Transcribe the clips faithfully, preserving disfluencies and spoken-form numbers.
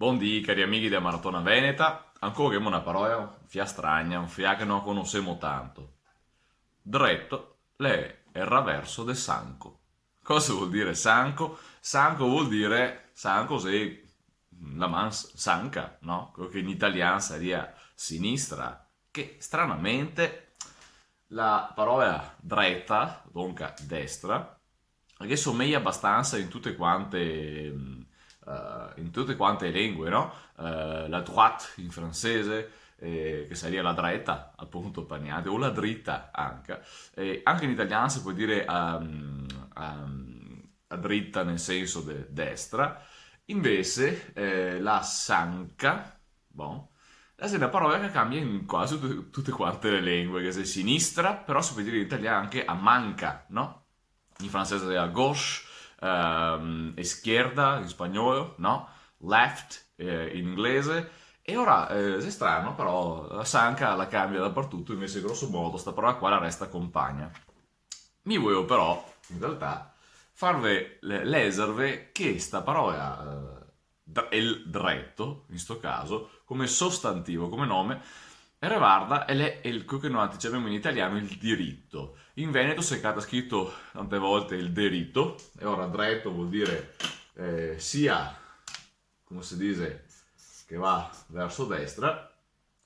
Bondì, cari amighi dea Maratona Veneta. Ancora ghemo na parola un fià strana, un fià che no conosemo tanto. Dreto l'è el raverso de sanco. Cosa vol dire sanco? Sanco vol dire, sanco xe la man s-, sanca, no? Queo che in italian saria sinistra, che stranamente la parola dreta, donca destra, che someja abastansa in tute quante, mm, eh, in tute quante le lengue, no? Eh, la droite in francese, eh, che saria la dreta, apunto, par gnanca, o la drita anca. E anca in italian se pol dire, ehm, ehm, a drita nel senso de destra. Invese, eh, la sanca, bon, la xe na parola che canbia in quasi tute, tute quante le lengue, che xe sinistra, però se pol dire in italian anca a manca, no? In francese xe à gauche, ehm, izquierda in spagnolo, no? Left, eh, in inglese. E ora, eh, xe strano, però la sanca la canbia dapartuto, invese groso modo sta parola qua la resta conpagna. Mi voevo però, in realtà, farve le-, lèzerve che sta parola, eh, dr-, el dreto, in sto caso, come sostantivo, come nome, revarda, el xe el, queo che noialtri ciamemo in italian el dirito. In veneto se cata scrito tante volte el derito, e ora dreto vol dire, eh, sia, come se dixe, che va verso destra,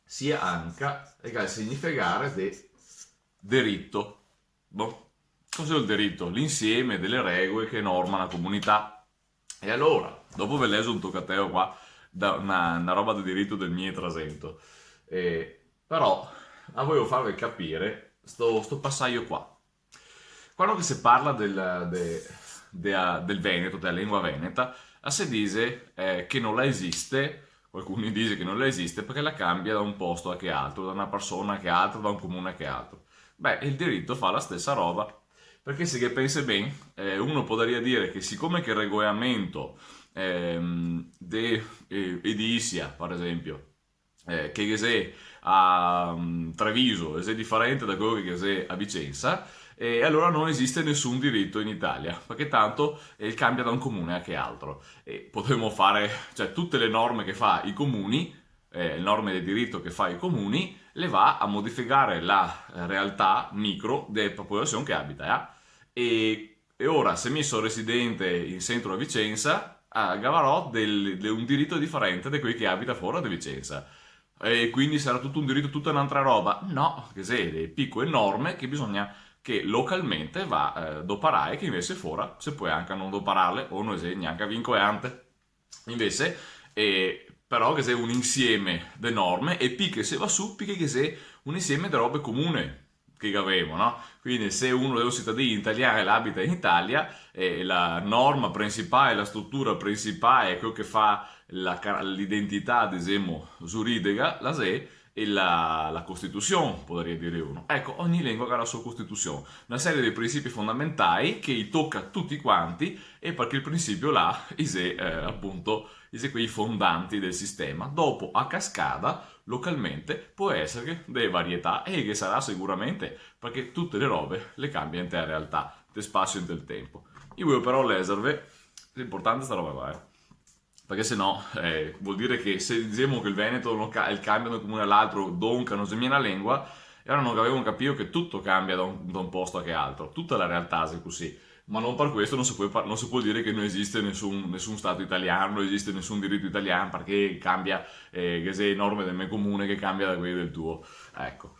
sia anca, e che ga el significare de derito. Bon, cos'è el derito? L'insieme dele regole che norma na comunità. E alora, dopo ve lezo un tocateo qua, da na, na roba de dirito del miletresento, eh, però, a voevo farve capire sto, sto pasajo qua. Quando che se parla del, de, de, del veneto, dea lengua veneta, a se dixe, eh, che no la esiste, qualcuni dixe che no la esiste parché la canbia da un posto a che altro, da na persona a che altra, da un comune a che altro. Beh, el dirito fa la stesa roba, parché se ghe pensè ben, eh, uno podaria dire che sicome che el regolamento, ehm, de, eh, edilisia, par esenpio, eh, che ghe xe a, mm, Treviso, el xe difarente da queo che ghe xe a Vicensa, e alora no esiste nesun dirito in Italia, parché tanto, eh, el canbia da un comune a che altro. E podemo fare, cioè, tute le norme che fa i comuni, eh, le norme de dirito che fa i comuni, le va a modificare la, eh, realtà micro de popolasion che abita, eh. E E ora, se mi so residente in centro a Vicensa, ah, gavarò del, de un dirito difarente de quei che abita fora de Vicensa. E quindi sarà tuto un dirito, tuta n'antra roba? No, che xe de picoe norme che bisogna che localmente va, eh, doparare, che invese fora se pol anca no dopararle, o no xe gnanca vincolante. Invese, eh, però ghe xe un insieme de norme, e pì che se va su, pì che ghe xe un insieme de robe comune che gavemo, no? Quindi se uno xe un citadin italian e l'abita in Italia, eh, la norma principale, la strutura principale, queo che fa la ca-, l'identità, disemo, giuridica, la xe e la, la Costitusion, podaria dire uno. Eco, ogni lengua ga la so Costitusion, na serie de principi fondamentali che i toca a tuti quanti, e parché el principio là, i xe, eh, apunto, i xe quei fondanti del sistema. Dopo, a cascada, localmente, pol esare de varietà, e ghe sarà sicuramente, parché tute le robe le canbia inte la realtà, del spasio e del tenpo. Mi voevo però lèzerve, xe inportante sta roba qua, eh. Parché se no, eh, vol dire che se disemo che el veneto no ca-, el canbia da un comune a l'altro, donca no xe mia na lengua, e alora no gavemo capìo che tuto canbia da un, da un posto a che altro, tuta la realtà xe cusì. Ma no par questo no se pol par-, no se pol dire che no esiste nesun, nesun stato italian, no esiste nesun dirito italian, parché canbia, eh, ghe xe norme del me comune che canbia da quele del tuo. Eco.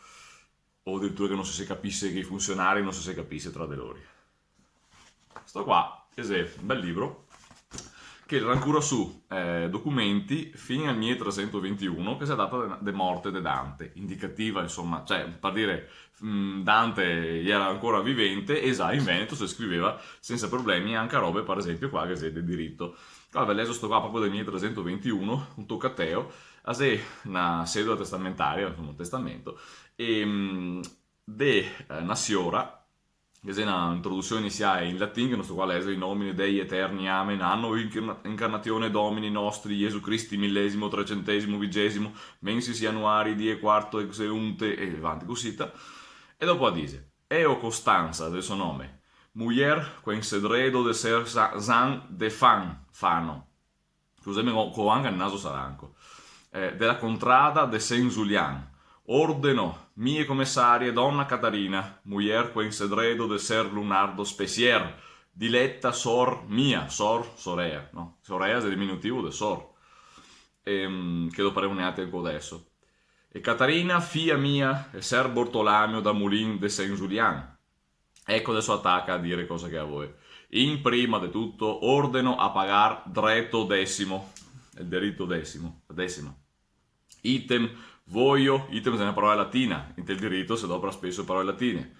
O adiritura che no se, se capise, che i funsionari no se, se capise tra de lori. Sto qua, che xe un bel libro, che rancura su, eh, documenti fin al miletresentovintiun, che xe a data de, de morte de Dante, indicativa, insoma, cioè, par dire, mm, Dante iera ancora vivente e za in veneto se scriveva sensa problemi anca robe, par esenpio, qua che xe de dirito. Qua ve lezo sto qua proprio del miletresentovintiun, un tocateo, a xe na sedula testamentaria, insoma, un testamento, e, mm, de, eh, na siora, che xe na introdusion inisiale in latin, che no sto qua a lèzare: in nomine Dei eterni, amen, anno incarna-, incarnatione Domini nostri, Iesu Cristi, millesimo, trecentesimo, vigesimo, mensis Januari, die quarto exeunte, e vanti cusita. E dopo a dixe: Eo Costanza, del so nome, mujer quen se dredo de ser sa-, zan de Fan, Fano, Scuseme, co, co anca el naso saranco. Eh, de la contrada de Sen Zulian. Ordeno, mie comesarie, dona Catarina, mujer quensedredo de ser Lunardo Spesier, dileta sor mia, sor, sorea, no? Sorea xe diminutivo de sor. Ehm, che doparemo neanca anca deso. E Catarina, fia mia, e ser Bortolamio da Mulin de Sen Zulian. Eco, deso ataca a dire cosa che a vol. In prima de tuto, ordeno a pagar dreto desimo. El derito desimo, la desima. Item voio, item xe na parola latina, inte el dirito se dopara speso parole latine.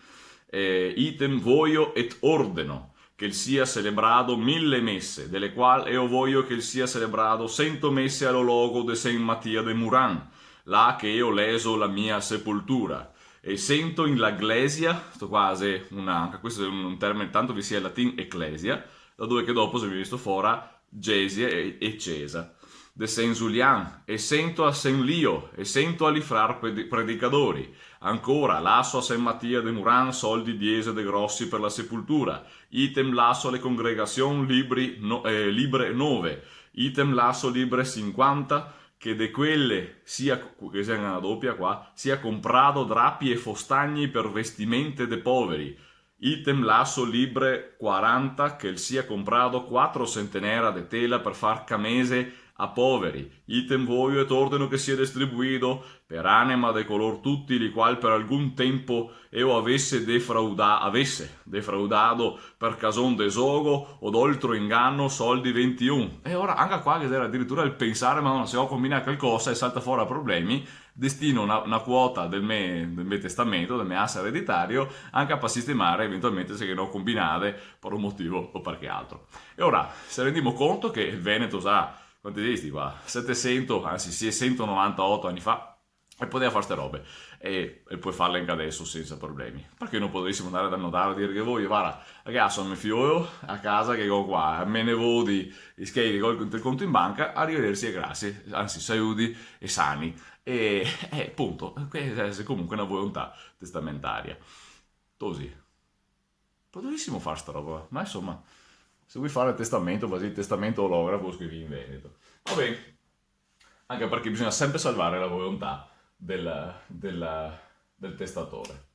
Eh, item voio et ordeno che el sia celebrado mile mese, de le qual eo voio che el sia celebrado sento mese a lo logo de Sen Matia de Muran, là che eo leso la mia sepoltura. E sento in la glesia, sto qua xe una, anca questo xe un, un termine, tanto visia el latin ecclesia, da dove che dopo xe visto fora gesia e, e cesa, de Sen Zulian, e sento a Sen Lio, e sento a li frar predi-, predicadori. Ancora, laso a Sen Matia de Muran soldi diese de grosi per la sepoltura, item laso a le congregasion libri no-, eh, libre nove, item laso libre sinquanta, che de quele sia, che sia na dopia qua, sia comprado drapi e fostagni per vestimente de poveri. Item laso libre quaranta, che el sia comprado quatro sentenera de tela per far camese a poveri. Item voio et ordeno che sia distribuido per anema de color tuti li qual per algun tempo eo avese defrauda-, avese defraudado per cason de zogo o d'oltro ingano soldi ventiun. E ora, anca qua che gera adiritura el pensare, "Madona, se go combinà calcosa e salta fora problemi", destino na, na quota del me, del me testamento, del me asse ereditario, anca par sistemare eventualmente se ghe n'ò combinade par un motivo o par che altro. E ora, se rendimo conto che el Veneto xa, quanti xe sti qua? Setesento, ansi, seisentonovantaoto ani fa, e podeva far ste robe. E, e pol farle anca deso sensa problemi. Parché no podarisimo ndare dal notaro e dirghe: "Voio, vara, ragasi, me fiolo, a casa che go qua, me nevodi, i schei che go el conto in banca, arivederci e grasie, ansi, saludi e sani." E, e punto. Questa xe comunque na volontà testamentaria. Cusì. Podarisimo far sta roba, ma insoma, se voi fare el testamento, basì el testamento olografo, scrivì in veneto. Va ben. Anca parché bisogna sempre salvare la volontà del, del, del testatore.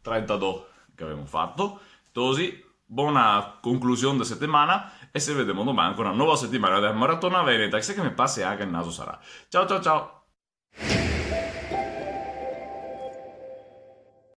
Trentadó che gavemo fato. Cusì, bona conclusion de setemana e se vedemo doman co na nova setemana de Maratona Veneta, che se che me pase anca el naso sarà. Ciao, ciao, ciao!